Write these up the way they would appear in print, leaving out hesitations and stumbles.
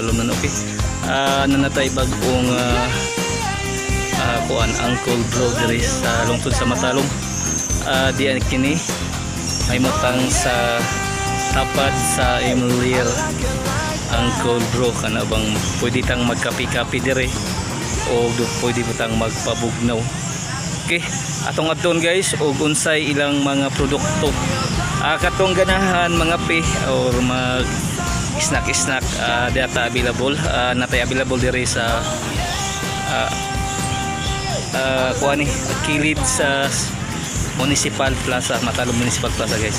Matalom na, okay. Naa na tay bag-ong kuan, Uncle Bro, diri sa lungsod sa Matalom. Diyan kini ay mutang sa tapad sa Emlier, Uncle Bro, kana bang pwede tang magkape-kape dire o pwede mo tang magpabugnaw. Okay, atong adton, guys, og unsay ilang mga produkto. Katong ganahan mga pe or mag snack snack, data available, natay available dire sa kuan ni kilid sa Municipal Plaza, Matalom Municipal Plaza, guys.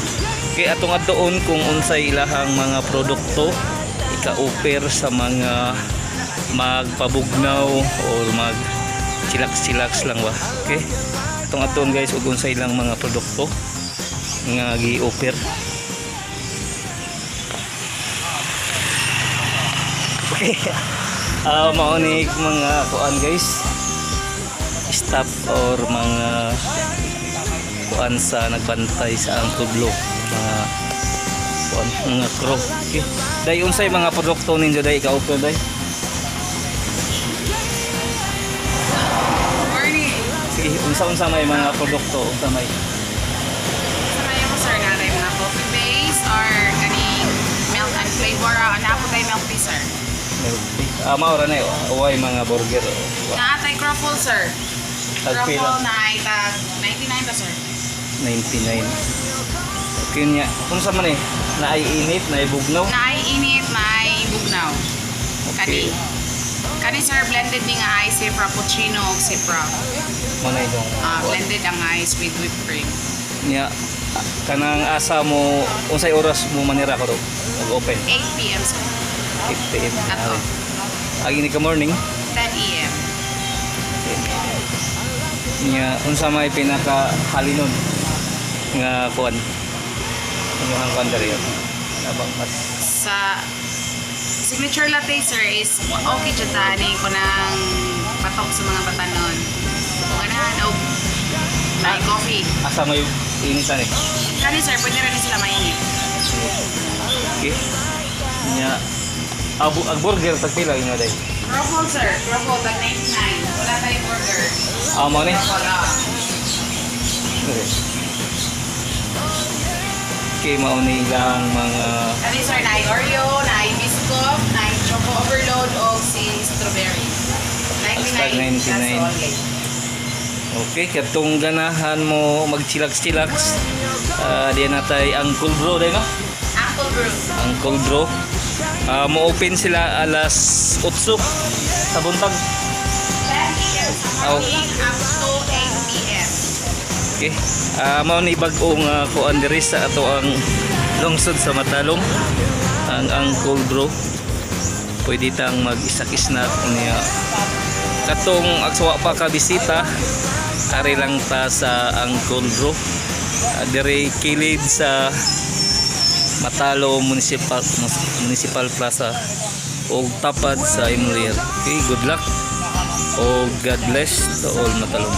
Okay, atong adtoon kung unsay ilahang mga produkto ika-offer sa mga magpabugnaw or mag chillax-chillax lang ba. Okay? Atong adtoon, guys, ug unsay ilang mga produkto nga gi-offer. Okay. Mao ni mga kuan, guys, staff or mga kuan sa nagbantay sa Uncle Blue, mga kuan, mga crew. Okay. Day, unsay mga produkto ninyo, day, ika-offer, day? Morning. Sige, unsa-unsa may mga produkto, unsa may? Sa kaya mo, sir, na mga coffee base or kaning milk and flavor. Naa po tayo milk tea, sir. Milk tea. Mao ra na way mga burger o? Naa tay croffle, sir. Tag pila? Croffle na ay tag 99 ta, sir. 99. Okay niya. Unsa man eh? Naay init, naay bugnaw. Naay init, naay bugnaw. Okay. Kani. Kani, sir, blended ni nga ice frappuccino ug si frap. Mo na itong Blended ang ice with whipped cream. Niya, kanang asa mo, unsay oras mo manira ko mag-open? 8 p.m., sir. 8 p.m. Kato. Agi ni ka morning. 10 a.m. Niya, unsa may pinaka halinon nga kuan? Inyong kuan diri? Nabang mas Sa signature latte, sir, is okay jud ta ni ko nang patok sa mga batanon. Kung ganahan og na coffee. Asa may initan eh? Kani, sir, pwede rin sila mainit. Okay. Niya, ang burger tag pila inyo, day? Croffle, sir, croffle tag 99. Wala tayong burger. Mo ni? Croffle ah. Okay. Okay, mao ni ilang mga Kani, sir, naay Oreo, naay Biscoff, naay Choco Overload o si strawberry. Hashtag 99. 99. That's all. Okay, katong ganahan mo mag-chillax-chillax. Diyan natay Uncle Bro day, no? Apple Brew. Uncle Bro. Mo open sila alas 8 sa buntag. 10 a.m. sa morning up to 8 p.m. Okay. Mao ni bag-ong kuan diri sa ato ang lungsod sa Matalom. Ang Uncle Bro. Pwede tang mag-isak-isnak niya. Katong agsuwa pa ka bisita, ari lang ta sa Uncle Bro. Diri kilid sa Matalom Municipal Plaza og tapad sa Emlier. Okay, good luck o God bless to all Matalom.